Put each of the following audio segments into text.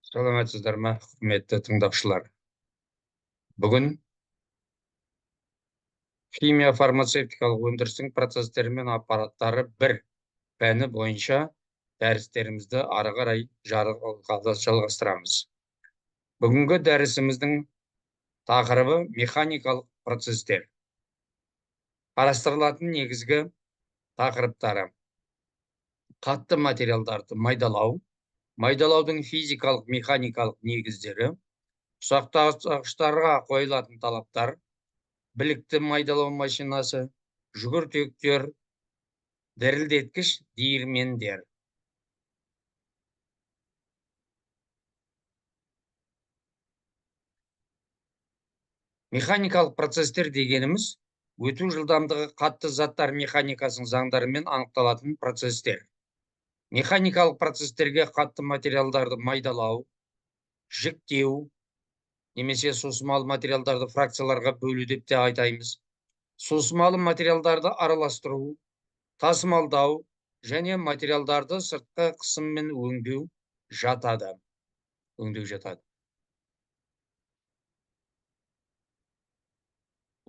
Саламатсыздар ма, құрметті тыңдаушылар. Бүгін химия фармацевтикалық өндірістің процестері мен аппараттары бір пәні бойынша дәрістерімізді ары қарай жалғастырамыз. Бүгінгі дәрісіміздің тақырыбы механикалық процестер. Қарастырылатын негізгі тақырыптары: қатты материалдарды майдалау, майдалаудың физикалық механикалық негіздері, ұсақтағыштарға қойылатын талаптар, білікті майдалау машинасы, жүгіртектер, дірілдеткіш диірмендер. Механикалық процестер дегеніміз өту жылдамдығы қатты заттар механикасының заңдарымен анықталатын процестер. Механикалық процестерге қатты материалдарды майдалау, жіктеу немесе сусымалы материалдарды фракцияларға бөлу деп те айтаймыз. Сусымалы материалдарды араластыру, тасымалдау және материалдарды сыртқы қысыммен өңдеу жатады.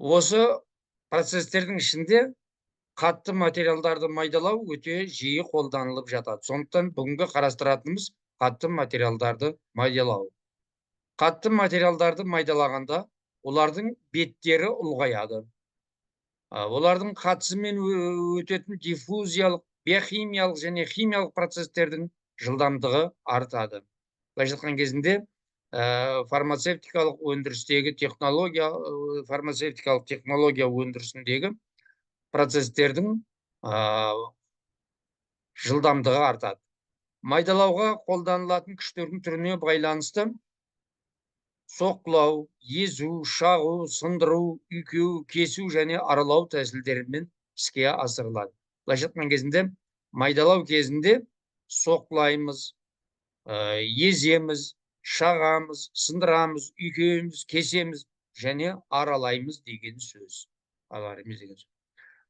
Осы процестердің ішінде қатты материалдарды майдалау өте жиі қолданылып жатады. Сондықтан бүгінгі қарастыратынымыз қатты материалдарды майдалау. Қатты материалдарды майдалағанда олардың беттері ұлғаяды. Олардың қатысымен өтетін диффузиялық, биохимиялық және химиялық процестердің жылдамдығы артады. Былайша айтқан кезінде фармацевтикалық өндірістегі технология, фармацевтикалық технология өндірісіндегі процестердің жылдамдығы артады. Майдалауға қолданылатын күштердің түріне байланысты соққылау, езу, шағу, сындыру, үйкеу, кесу және аралау тәсілдерімен іске асырылады. Былайша айтқан кезінде майдалау кезінде соққылаймыз, еземіз, шағамыз, сындырамыз, үйкейміз, кесеміз және аралаймыз деген сөз.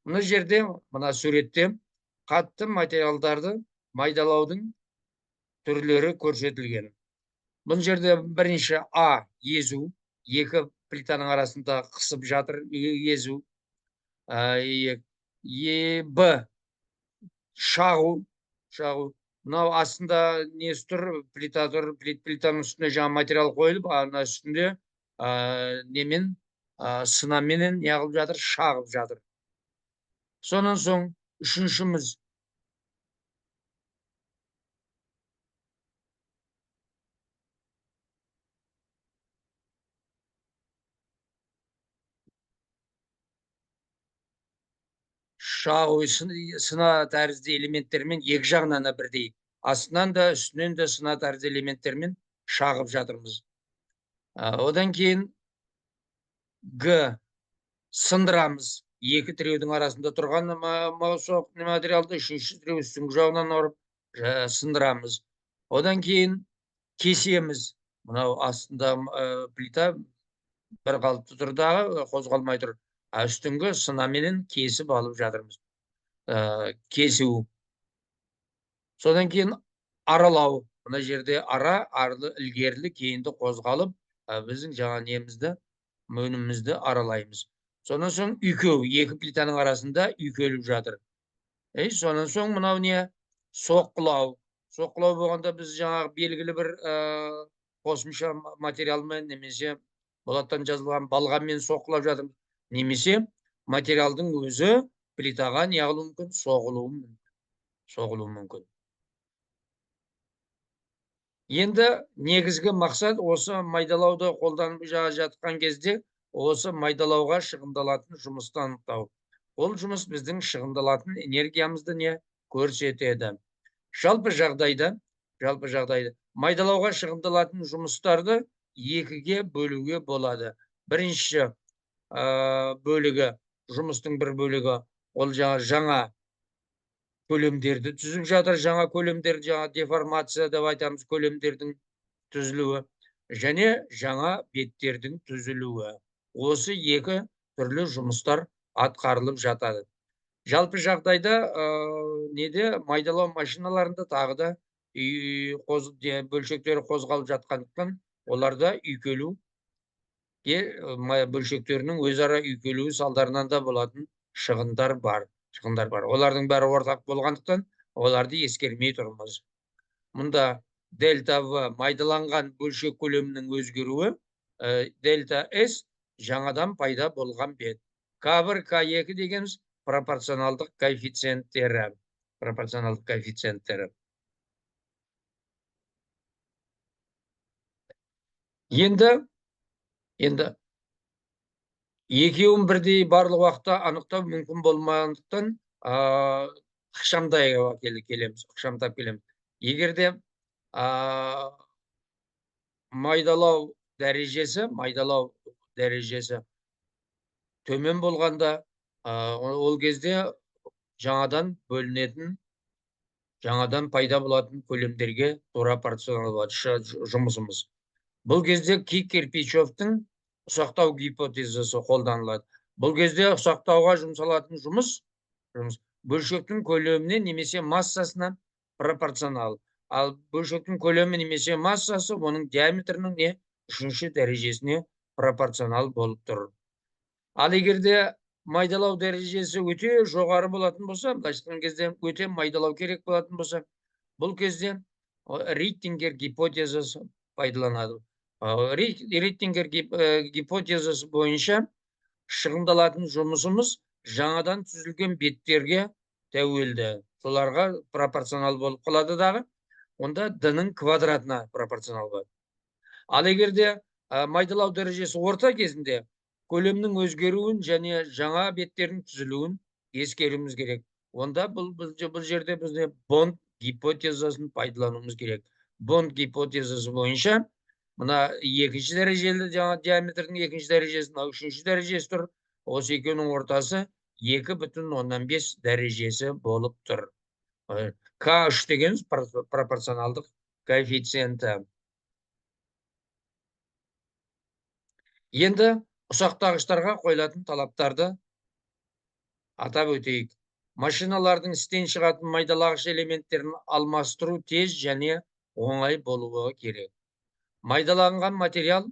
Мына жерде, мына суретте қатты материалдарды майдалаудың түрлері көрсетілген. Бұл жерде бірінші А езу, екі плитаның арасында қысып жатыр езу. Е, Б шағу, шағу. Мынау астында несі тұр, плита тұр, плитаның үстіне жаңа материал қойылып, ана үстінде немен, сынаменен неғылып жатыр, шағып жатыр. Сонан соң үшіншіміз шағу, сына тәрізді элементтермен екі жағынан да бірдей, астынан да үстінен де сына тәрізді элементтермен шағып жатырмыз. Одан кейін Г сындырамыз. Екі тіреудің арасында тұрған материалды үшінші тіреу үстіңгі жағынан ұрып сындырамыз. Одан кейін кесеміз. Мынау астында плита бір қалыпты тұр дағы қозғалмай тұр. Үстіңгі сынаменен кесіп алып жатырмыз. Кесу. Содан кейін аралау. Мына жерде ара, арлы, ілгерілі, кейінді қозғалып, біздің жаңа немізді, өнімімізді аралаймыз. Сонан соң үйкеу, екі плитаның арасында үйкеліп жатыр. Сонан соң мынау не? Соққылау. Соққылау болғанда біз жаңағы белгілі бір қосымша материалмен немесе болаттан жазылған балғамен соққылап жатырмыз. Немесе материалдың өзі плитаға не қылуы мүмкін? Соғылуы мүмкін. Соғылуы мүмкін. Енді негізгі мақсат осы майдалауды қолданып жатқан кезде осы майдалауға шығындалатын жұмысты анықтау. Ол жұмыс біздің шығындалатын энергиямызды не көрсетеді. Жалпы жағдайда майдалауға шығындалатын жұмыстарды екіге бөлуге болады. Бірінші бөлігі, жұмыстың бір бөлігі, ол жаңа көлемдерді түзіп жатыр. Жаңа көлемдер, жаңа деформация деп айтамыз, көлемдердің түзілуі және жаңа беттердің түзілуі. Осы екі түрлі жұмыстар атқарылып жатады. Жалпы жағдайда неде майдалау машиналарында тағы да Бөлшектері қозғалып жатқандықтан оларда үйкелуге, бөлшектерінің өзара үйкелуі салдарынан да болатын шығындар бар. Шығындар бар. Олардың бәрі ортақ болғандықтан оларды ескермей тұрмыз. Мұнда дельта В майдаланған бөлшек көлемінің өзгеруі, дельта С жаңадан пайда болған бет. К1, К2 дегеніміз пропорционалдық коэффициенттері. Пропорционалдық коэффициенттері. Енді екеуін бірдей барлық уақытта анықтау мүмкін болмағандықтан, ықшамдай келеміз, ықшамдап келеміз. Егер де, майдалау дәрежесі төмен болғанда, ол кезде жаңадан бөлінетін, жаңадан пайда болатын көлемдерге тура пропорционал болады жұмысымыз. Бұл кезде Кирпичевтің ұсақтау гипотезасы қолданылады. Бұл кезде ұсақтауға жұмсалатын жұмыс бөлшектің көлеміне немесе массасына пропорционал. Ал бөлшектің көлемі немесе массасы оның диаметрінің не үшінші дәрежесіне пропорционал болып тұр. Ал егер де майдалау дәрежесі өте жоғары болатын болса, былайша айтқан кезде өте майдалау керек болатын болса, бұл кезде Риттингер гипотезасы пайдаланады. Риттингер гипотезасы бойынша шығындалатын жұмысымыз жаңадан түзілген беттерге тәуелді. Соларға пропорционал болып қалады дағы, онда D-ның квадратына пропорционал болады. Ал егер де, майдалау дәрежесі орта кезінде көлемнің өзгеруін және жаңа беттердің түзілуін ескеруіміз керек. Онда бұл жерде бізде Бонд гипотезасын пайдалануымыз керек. Бонд гипотезасы бойынша мына екінші дәрежелі жаңа диаметрдің екінші дәрежесі, мына үшінші дәрежесі тұр. Осы екеуінің ортасы екі бүтін оннан бес дәрежесі болып тұр. К үш дегеніміз пропорционалдық коэффициенті. Енді ұсақтағыштарға қойылатын талаптарды атап өтейік. Машиналардың істен шығатын майдалағыш элементтерін алмастыру тез және оңай болуы керек. Майдаланған материал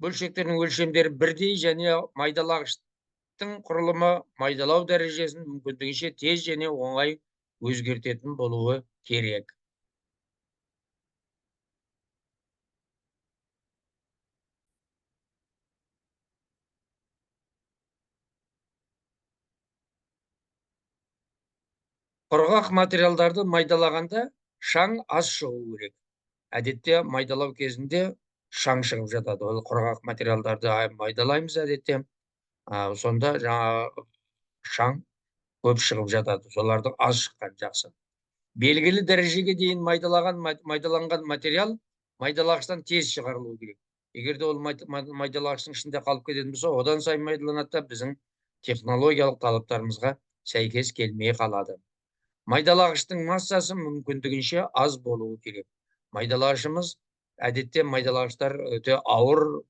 бөлшектерінің өлшемдері бірдей және майдалағыштың құрылымы майдалау дәрежесін мүмкіндігінше тез және оңай өзгертетін болуы керек. Құрғақ материалдарды майдалағанда шаң аз шығу керек. Әдетте майдалау кезінде шаң шығып жатады. Ол құрғақ материалдарды майдалаймыз әдетте. Сонда жаңа шаң көп шығып жатады. Солардың аз шыққан жақсы. Белгілі дәрежеге дейін майдаланған материал майдалағыштан тез шығарылуы керек. Егер де ол майдалағыштың ішінде қалып кететін болса, одан сайын майдаланады да біздің технологиялық талаптарымызға сәйкес келмей қалады. Майдалағыштың массасы мүмкіндігінше аз болуы керек. Майдалағышымыз әдетте майдалағыштар өте ауыр,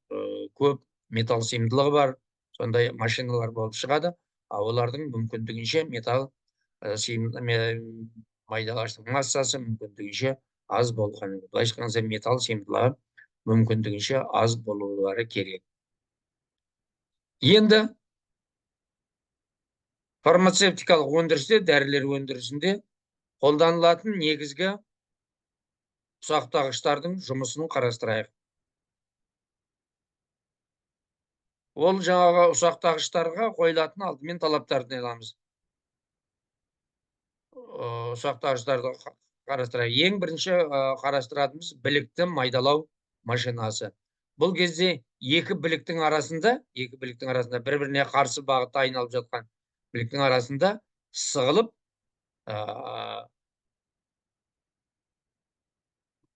көп металл сыйымдылығы бар, сондай машиналар болып шығады. А олардың мүмкіндігінше металл майдалағыштың массасы мүмкіндігінше аз болған. Былайша айтқанда металл сыйымдылығы мүмкіндігінше аз болулары керек. Енді фармацевтикалық өндірісте, дәрілер өндірісінде қолданылатын негізгі ұсақтағыштардың жұмысын қарастырайық. Ол жаңағы ұсақтағыштарға қойылатын алдымен талаптарды аламыз. Ұсақтағыштарды қарастырайық. Ең бірінші, қарастыратынымыз білікті майдалау машинасы. Бұл кезде екі біліктің арасында, екі біліктің арасында бір-біріне қарсы бағытта айналып жатқан біліктің арасында сығылып,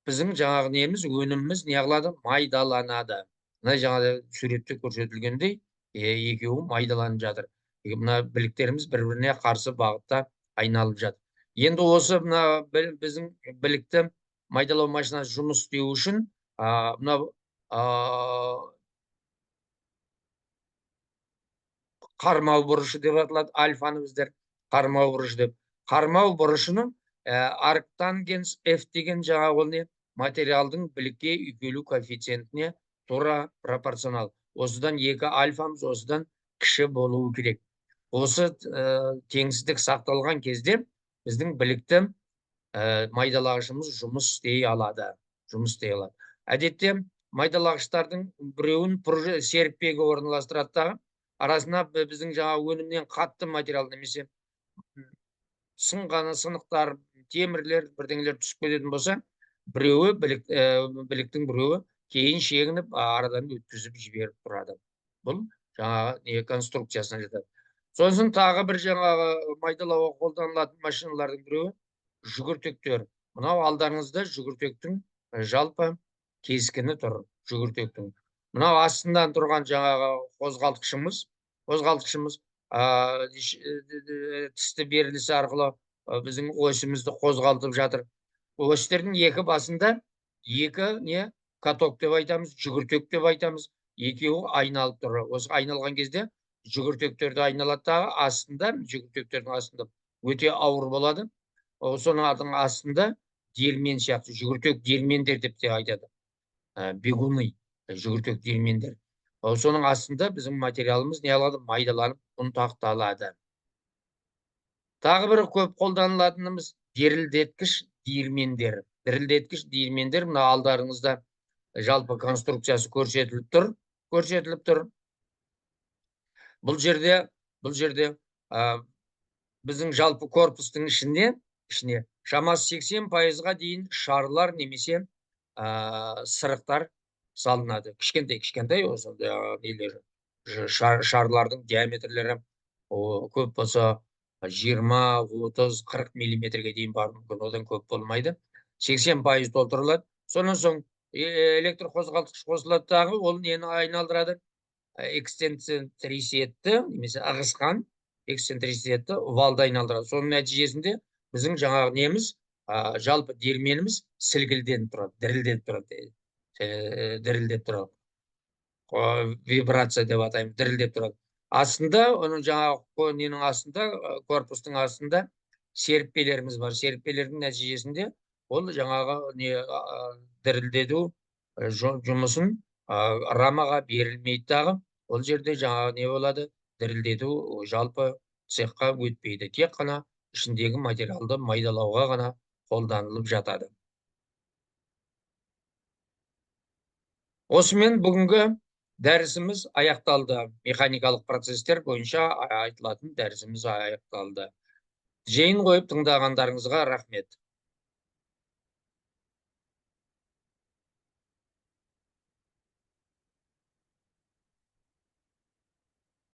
біздің жаңағы неміз, өніміміз не қылады? Майдаланады. Мына жаңағы суретте көрсетілгендей, екеуі майдаланып жатыр. Мына біліктеріміз бір-біріне қарсы бағытта айналып жатыр. Енді осы мына біздің білікті майдалау машинасы жұмыс істеу үшін, мынау, қармау бұрышы деп аталады, альфаны біздер қармау бұрышы деп. Қармау бұрышының Арктангенс F деген жаңағы ол не? Материалдың білікке үйкелу коэффициентіне тура пропорционал. Осыдан 2 альфамыз осыдан кіші болуы керек. Осы теңсіздік сақталған кезде біздің білікті майдалағышымыз жұмыс істей алады. Жұмыс істей алады. Әдетте майдалағыштардың біреуін серіппеге орналастырады дағы, арасына біздің жаңа өнімнен қатты материал немесе сынғаны сынықтар, темірлер, бірдеңелер түсіп кететін болса, біреуі біліктің біреуі кейін шегініп арадан өткізіп жіберіп тұрады. Бұл жаңағы не конструкциясына жатады. Сосын тағы бір жаңағы майдалауға қолданылатын машиналардың біреуі жүгіртектер. Мынау алдарыңызда жүгіртектің жалпы кескіні тұр, жүгіртектің. Мынау астынан тұрған жаңағы қозғалтқышымыз, тісті берілісі арқылы біздің осімізді қозғалтып жатыр. Осьтердің екі басында екі не каток деп айтамыз, жүгіртек деп айтамыз, екеуі айналып тұр. Осы айналған кезде жүгіртектерді айналады дағы, астында, жүгіртектердің астында өте ауыр болады. Соның астында диірмен сияқты, жүгіртек диірмендер деп те айтады. Бегуны, жүгіртек диірмендер. Соның астында біздің материалымыз не алады? Майдаланып, ұнтақталады. Тағы бір көп қолданылатынымыз дірілдеткіш диірмендер. Дірілдеткіш диірмендер мына алдарыңызда жалпы конструкциясы көрсетіліп тұр, көрсетіліп тұр. Бұл жерде, біздің жалпы корпустың ішіне шамасы 80%-ға дейін шарлар немесе сырықтар салынады. Кішкентай, кішкентай осы нелер, шарлардың диаметрлері көп болса 20, 30, 40 миллиметрге дейін баруы мүмкін, одан көп болмайды. 80% толтырылады. Сонан соң электр қозғалтқыш қосылады дағы, ол нені айналдырады? Эксцентриситетті немесе ығысқан эксцентриситетті валды айналдырады. Соның нәтижесінде біздің жаңағы неміз, жалпы диірменіміз сілкілденіп тұрады, дірілдеп тұрады. Дірілдеп тұрады. Вибрация деп атаймыз, дірілдеп тұрады. Астында, оның жаңағы ненің астында, корпустың астында серіппелеріміз бар. Серіппелердің нәтижесінде ол жаңағы не, дірілдету жұмысын рамаға берілмейді дағы, ол жерде жаңағы не болады, дірілдету жалпы цехқа өтпейді. Тек қана ішіндегі материалды майдалауға ғана қолданылып жатады. Осымен бүгінгі дәрісіміз аяқталды. Механикалық процесстер бойынша айтылатын дәрісіміз аяқталды. Жейін қойып тыңдағандарыңызға рахмет.